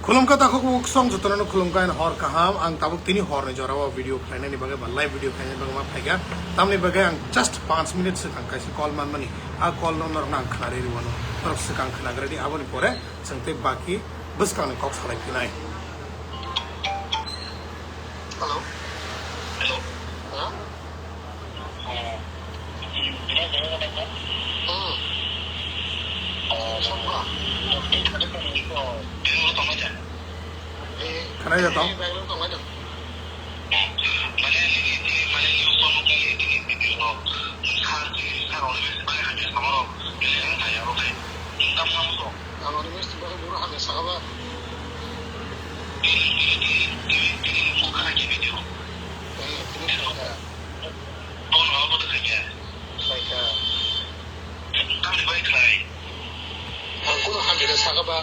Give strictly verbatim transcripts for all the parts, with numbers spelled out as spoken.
Khulumkha takhuk bukhuk song jotono khulumkha and hor kaham. Ang tabuk tini horni jorao video khlainani bagwi ba live video khlainani bagwi ma phaikha. Tamni bagwi ang just panch minute swkang kaisa call manmani. A call no norokno ang khnari rwano. Norok swkang khnagradi, aboni pore chwng tei baki bwskangni kok salai phinai. Hello. Hello. Huh? Khwnai ya tong? Ang kunu hamjada saka ba.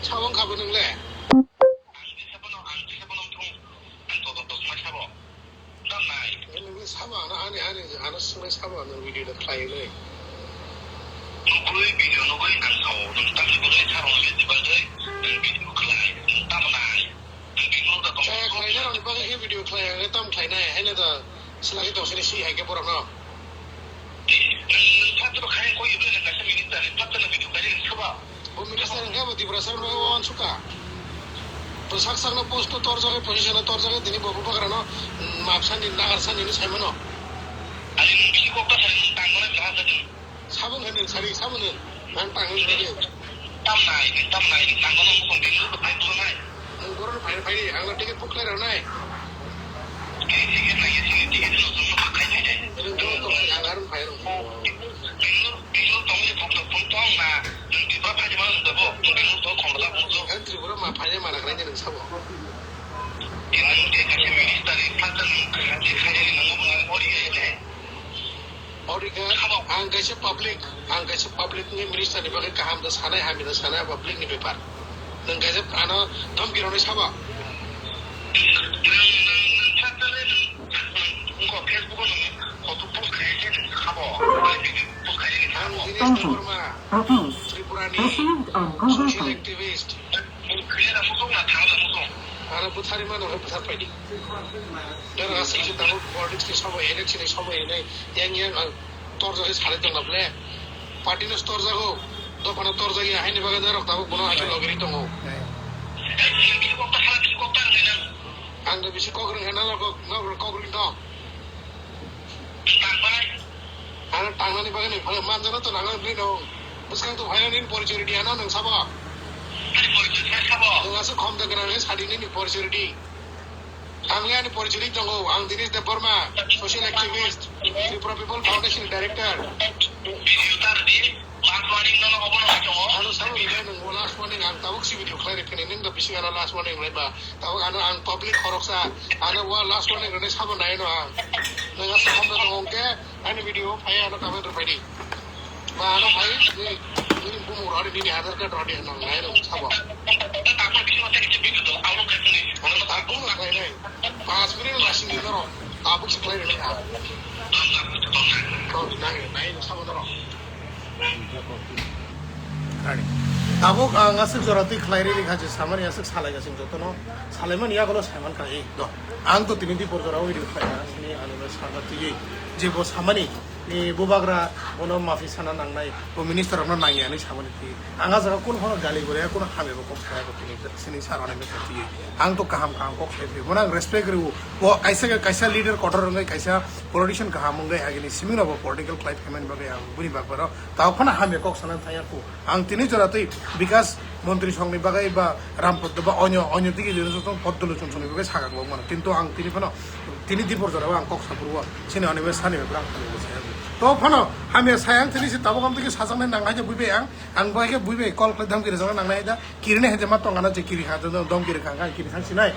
Sabo wngkha bo nwng le? Nwng le sabo ano ani, ani, ano swngwi sabo ano video da khlai le. Nugui video nugui ang sao, nwng tamni bagwi sarong le dibalde, nwng video khlai, nwng tamo nai. Kaya khlainai rokni bagwi khe video khlai, ang tam khlainai, haino da swlagwi tong sini si hai khe borokno. Bo minister hwnkhe bo Tiprasa rokno uansukha. Bo sak sakno post o torjagwi, position o torjagwi, tini bo bubagrano, mm, map sani, nagar sani hinwi saimano. Sabo wngkha nwng sari, sabo nwng. Ang tang nwng sari. Tam nai, tam nai, tang nwng song tini phai phai nai. Ang borokno phai phai, ang ticket book khlai rwnai. Ticket nai, ticket no jumno phai phai nai. Ang arung phai rung. Bangalore, Bangalore tongwi phok phok phone tong na, nwng Tripura phai ma nwng dabo, nwng Bangalore tong khom da phone tong. Ang Tripura ma phai ma na khlai nwng sabo. Nwng de kaisa minister, pastor nwng khlai nwng ori gai. Ori khe ang kaisa public, ang kaisa public ni minister ni bagwi kaham da sanai, hamya da sanai, public ni bepar. Nwng kaisa ano dhamki rwnai sabo. Nwng, nwng, nwng, nwng, nwng, nwng, nwng, Facebook o nwng photo post khaiyakhe nwng sabo. Post khaiyakhe sabo. Ang Dinesh Debbarma, Tripura ni social activist. Nwng khaiyakhe musuk na thangla musuk. Ano bwthari mano, bwthar paidi. Dara aswk se tabuk politics ni sobo, election ni sobo hinwi yang yang ang torjagwi salai tongla ble. Party no torjago, dophano torjagya, haini bagwi norok tabuk bono haikhe logiri tongo. Ang da bisi kok rwngkha, norok kok rwngtong. Ang tangnani bagwi nini phano manjano to nangani bini no. Bwskang to phaina nini porichori di ano nwng sabo. Nwng aswk khom da gwnang khe sadi nini porichori di. Ang le ani porichori tongo, ang Dinesh Debbarma, social activist, Tripura People Foundation director. Video tar di, last warning no no obo no tongo. Ano sabo le nwng last warning ang tabuk si video khlai rw phini nwng da bisi ano last warning lai ba. Tabuk ano ang public khoroksa, ano wa last warning rwnai sabo nai no ang. Nwng aswk hamjak tongo hwnkhe ani video phai ano comment rwphai di. Ba ano phai ni, ni bumung rwdi, nini Aadhaar card rwdi, ano nai no sabo. Tabuk rwkhlai nai. Pas minute lasing ni norok. Tabuk si khlai rwnai ha. Nai, nai no sabo norok. Ani. Tabuk ang aswk jora twi khlai riri kha je samani aswk salai gasing jotono. Salaimani yagulo saiman kha ei do. Ang to tini di porjora o video khlai na sini ani ba saka twi je bo samani ni bubagra bono mafi sana nangnai, bo minister rokno nangya hinwi samani twi. Ang a jaga kun phano gali gore, kun hamya bo kok saya ko tini sini sar ani ba twi. Ang to kaham kaham kok sai twi. Bono ang respect rw. Bo kaisa kaisa leader kotor wngwi kaisa politician kaham wngwi agini simi no bo political khlai phaimani bagwi ang buni bagbaro. Tao phano hamya kok sana thaya ku. Ang tini jora twi Bikas Montri Songni bagwi ba Rampot ba onyo, onyo digi dino song Poddolo Chonsoni bagwi sakang bo mano. Kintu ang tini phano tini dipor jora ang kok sapurwo. Sini oni be sani be brang phano bo saya. To phano hamya saya ang tini si tabuk am tigi sajaknai nang hai je buibai ang. Ang bai khe buibai call khlai dhamki rwjakna nang nai da. Kirini hai je ma tong ana je kiri kha, dom kiri kha, kiri thang sinai.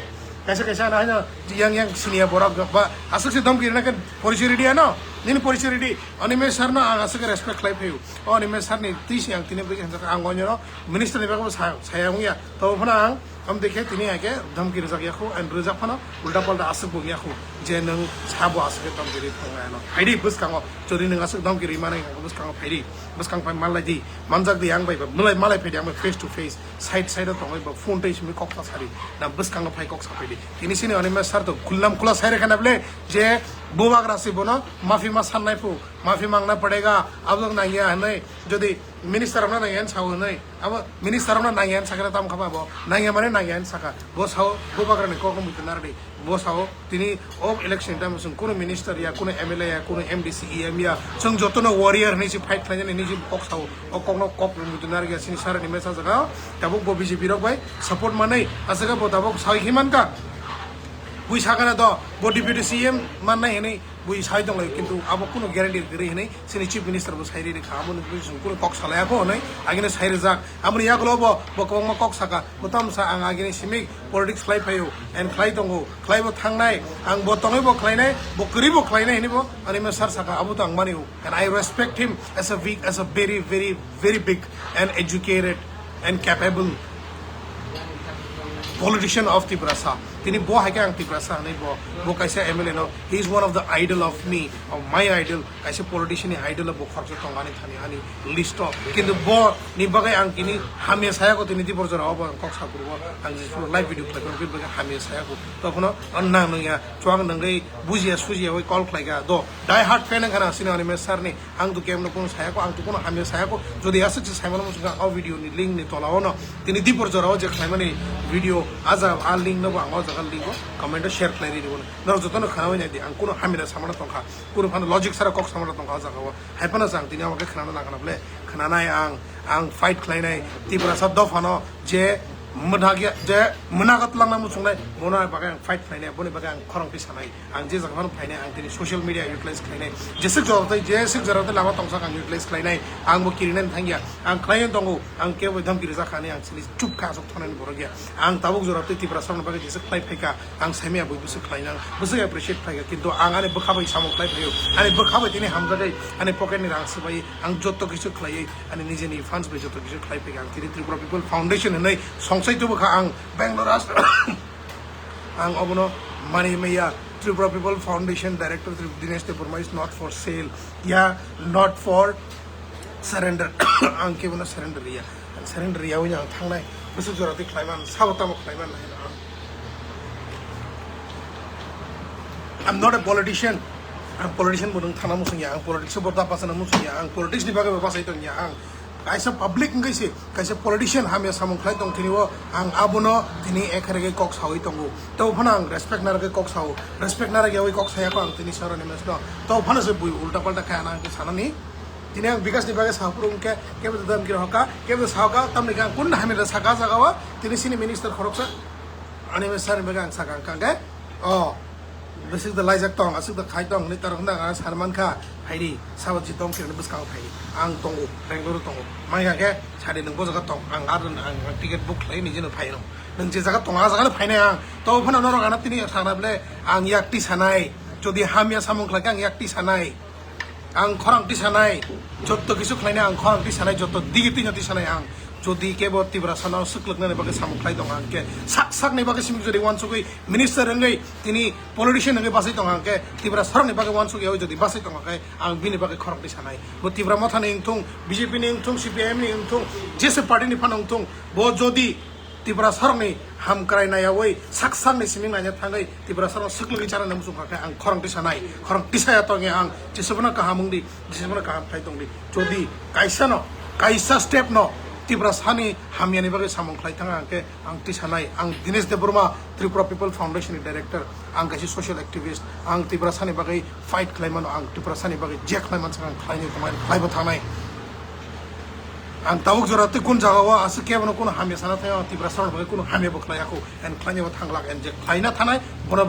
Kaisa kaisa ana hai yang yang siniya borok ba aswk si dom kiri na khe porichori di ano. Nini porichori di, Animesh sir no ang aswk respect khlai phaio. O Animesh sir ni twi se ang tini bwkhe hamjak, ang onyo minister ni bagwi bo sa, saya wngya. To phano ang am dekhe tini ake dhamki rijak yakho, and rijak phano ulta palta aswk bo yakho. Je nwng sabo aswk dhamki ri thangna ano. Phaidi bwskango, jodi nwng aswk dhamki ri mani bwskango phaidi. Bwskang phai malai di, manjak di ang bai ba, malai, malai phaidi ang bai face to face. Side side o tongwi ba phone tei simi kok sa sari. Na bwskango phai kok sa phaidi. Tini sini Animesh sir to kulam kula sai rekha na ble je bubagra si bono mafi ma sannai phu, mafi mangna padega, abo nangya hwnwi jodi minister rokno nangya hwn sao hwnwi, abo minister rokno nangya hwn sakhe tam khaba bo, nangya mane nangya hwn saka. Bo sao bubagra ni kok no muitu nardi. Bo sao tini o election time chwng kuno minister ya, kuno M L A ya, kuno M D C, E M ya, chwng jotono warrior hwnwi se fight khlainani hwnwi se kok sao. O kokno kok muitu narya sini sir Animesh sir jaga. Tabuk bo B J P rok bai support manwi aswk bo tabuk sawi khe mankha. Bui sakana do bo deputy C M mannai hwnwi bui sawi tonglaio, kintu abo kuno guarantee kwrwi hwnwi sini chief minister bo sai rikha, abo ni bui chwng kuno kok salai akho hwnwi agini sai rijak. Aboni yagulo bo, bo kwbangma kok saka, bo tamsa ang agini simi politics khlai phaio, and khlai tongo, khlai bo thangnai, ang bo tongwi bo khlainai, bo kwrwi bo khlainai hwnwi bo Animesh sir saka, abo to ang manio. And I respect him as a big, as a very, very, very big and educated and capable politician of Tiprasa. Tini bo hai khe ang Tiprasa hwnwi bo, bo kaisa M L A no, he is one of the idol of me, of my idol, kaisa politician ni idol bo khoroksa tong ani thani ani list o. Kintu bo ni bagwi ang tini hamya saya ko tini dibor jora o bo ang kok sa kuru o, ang je live video khlai ko bini bagwi hamya saya ko. To phano nang nang ya chuang nang gai bujiya sujiya oi call khlai ga do. Die hard fan wngkha na sini Animesh sir ni. Ang to kemno kuno saya ko, ang to kuno hamya saya ko. Jodi aswk se saimano muchungkha o video ni link ni tola o no. Tini dibor jora o je khlaimani video aja a link no bo ang o jaga link o comment o share khlai ri bo. Norok jotono khana wi nai di, ang kuno hamya samano tongkha. Kuno phano logic sara kok samano tongkha o jaga o. Hai phano chang tini amo khe khnana nangkha na ble. Khnanai ang, ang fight khlainai Tiprasa dophano je mwthagya, je mwnago twlangna muchungnai, bono bagwi ang fight khlainai, boni bagwi ang khorang twi sanai. Ang je jaga phano phainai, ang tini social media utilize khlainai. Jeswk jora tei, jeswk jora tei lama tongsak ang utilize khlainai. Ang bo kirinani thangya. Ang khlaiwi tongo, ang kebo dhamki rijak kha hinwi ang sini chup kha, aswk thongnani borok ya. Ang tabuk jora tei Tiprasa rokni bagwi jeswk khlai phaikha, ang saimaya bui bwswk khlainang, bwswk appreciate phaikha. Kintu ang ani bwkha bai samung khlai phaio, ani bwkha bai tini hamjagwi, ani pocket ni rang swbai, ang joto kisu khlaiwi, ani nijeni fans bai joto kisu khlai phaikha. Ang tini Tripura People Foundation hinwi songsai tubukha ang Bangalore as-, ang obono mani maya Tripura People Foundation Director Tri-, Dinesh Debbarma is not for sale. Yeah, not for surrender. Ang kebono surrender ya. Ang surrender ya wini ang thangnai. Bwswk jora twi khlaiman, sabo tamo khlaiman. I'm not a politician. Ang politician bo nung thana musung ya. Ang politics bo da pasana musung ya. Ang politics ni bagwi bo pasai tong ya. Ang kaisa public wngwi se, kaisa politician hamya samung khlai tong tini o, ang abono tini ekha regwi kok sawi tongo. Tei phano ang respect narwgwi kok sao, respect narwgwi yawi kok saya ko ang tini sir Animesh no. Tei phano se bui ulta palta khe ang sanani. Tini ang Bikash ni bagwi saphuru wngkhe, kebo to dam kira hoka, kebo to sahoka, tamni khe ang kun hamya da saka jaga o, tini sini minister khoroksa, Animesh sir ni bagwi ang saka ang kangkhe, o. Bwswk da laijak tong, aswk da khai tong hinwi torok hwnda ang san mankha, phaidi, sabo jitong kirani bwskango phaidi. Ang tongo, Bangalore tongo. Mangya khe sadi nwng bo jaga tong, ang ar ang, ang ticket book khlai nijino phai rw. Nwng je jaga tong, a jaga no phainai ang. To phano norok ano tini sakna ble ang yak tisanai. Jodi hamya samung khlai khe ang yak tisanai. Ang khorang tisanai, jotto kisu khlainai ang khorang tisanai, jotto digi tino tisanai ang. Jodi kebo Tiprasa no swklwknani bagwi samung khlai tongo ang khe, sak sakni bagwi simi jodi uansugwi minister wngwi tini politician wngwi basai tongo ang khe, Tiprasa rokni bagwi uansugwi jodi basai tongo khe, ang bini bagwi khorang tisanai. Bo Tipra Motha ni wngthung, B J P ni wngthung, C P I M ni wngthung, jese party ni phano wngthung, bo jodi Tiprasa rokni hamkrai naiyawi sak sakni siming naina thangwi Tiprasa rok swklwgwi chana nang muchung kha khe ang khorang tisanai, khorang tisaya tongya ang, jesubano kaham wngdi, jesubano kaham khlai tongdi. Jodi kaisa no, kaisa step no Tiprasa ni hamyani bagwi samung khlai thang ang khe ang tisanai. Ang Dinesh Debbarma, Tripura People Foundation ni director, ang kaisa social activist, ang Tiprasa ni bagwi fight khlai mano, ang Tiprasa ni bagwi je khlai mansa ang khlai ni tongmani khlai bo thangnai. Ang tabuk jora tei kun jaga o aswk kebo no kuno hamya sana thai, ang Tiprasa rok bai kuno hamya bo khlai ya kho, and khlai ni bo thang lak, and je khlai na thanai bono